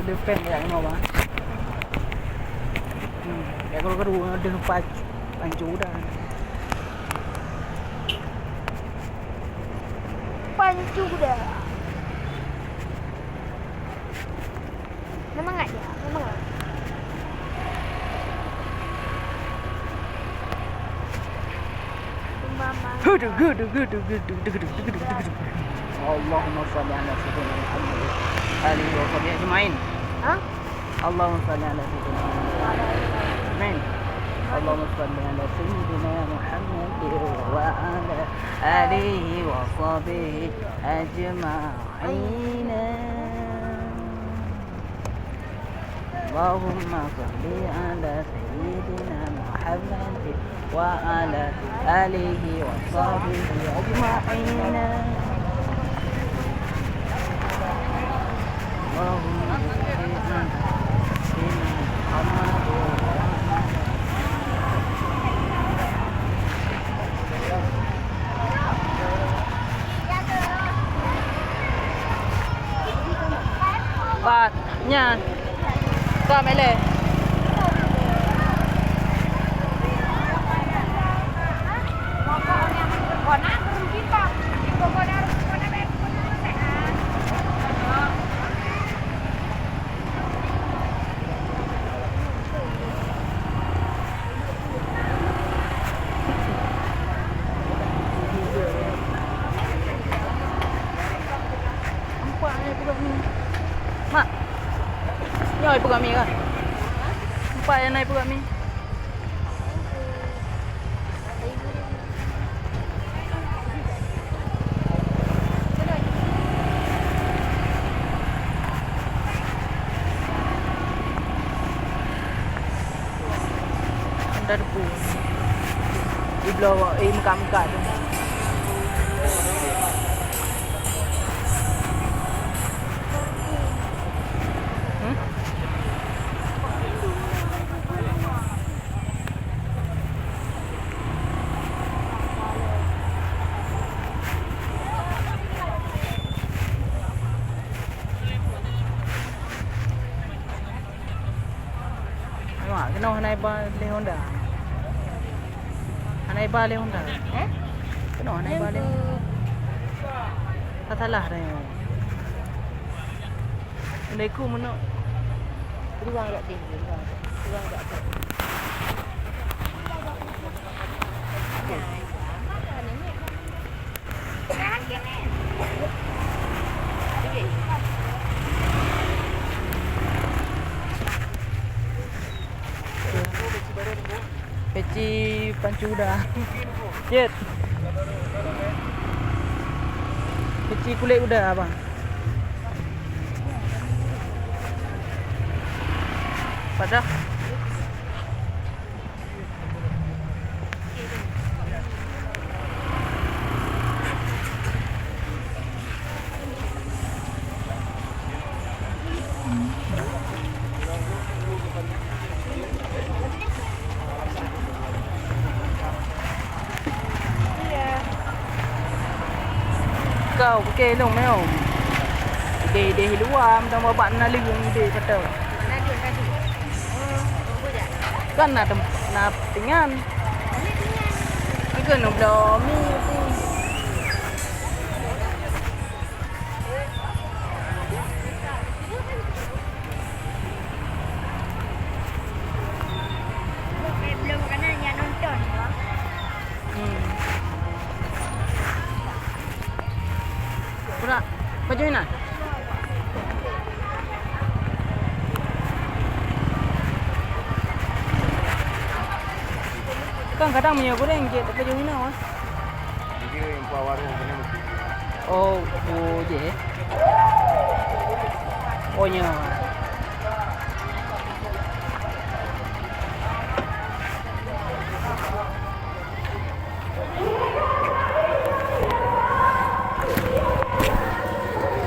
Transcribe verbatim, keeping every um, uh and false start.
Depan ya, mau, Bang. Hmm, ya, kalau kedua, ada pacu, pacu dah. Pacu dah. Semangat ya, semangat. Hudu, hudu, hudu. Allahumma shalli ala sayyidina Muhammad wa alihi wa sahbihi ajma'in. Hah? Allahumma shalli ala sayyidina Muhammad. Amin. Allahumma shalli ala sayyidina Muhammad wa ala alihi wa sahbihi ajma'in. Allahumma shalli ala sayyidina Muhammad wa ala alihi wa sahbihi ajma'in. Allahumma shalli ala sayyidina Muhammad wa ala Pat, nyan. Ka mele. Empat nai peugah mi. Mak. Nyoe peugah mi kah? Empat nai peugah mi. Anda debu. Di bloe, eh, meukat-meukat tu. Hmm? Awak keunoe hana iba lé Honda. Hana iba lé Honda. Eh? Keunoe hana iba lé. Ka salah dah. Assalamualaikum, Mak. Ruang dak deh, ruang dak. Ruang dak deh. Peci pancu uda. Cit. Peci kulét uda, abang. Padah. Kau pakai lông meh. Ideh-ideh luwa, mantong babak na leueng ideh kata. Kan na tem-, na pingan. Kan kena bloe mi tu. Belum kena yang nonton. Hmm. Pura, baju ina. Kan kadang minyak goreng je, tapi baju ina, ah. Jadi, empat warung kena mesti. Oh, oh, je. Oh, nya.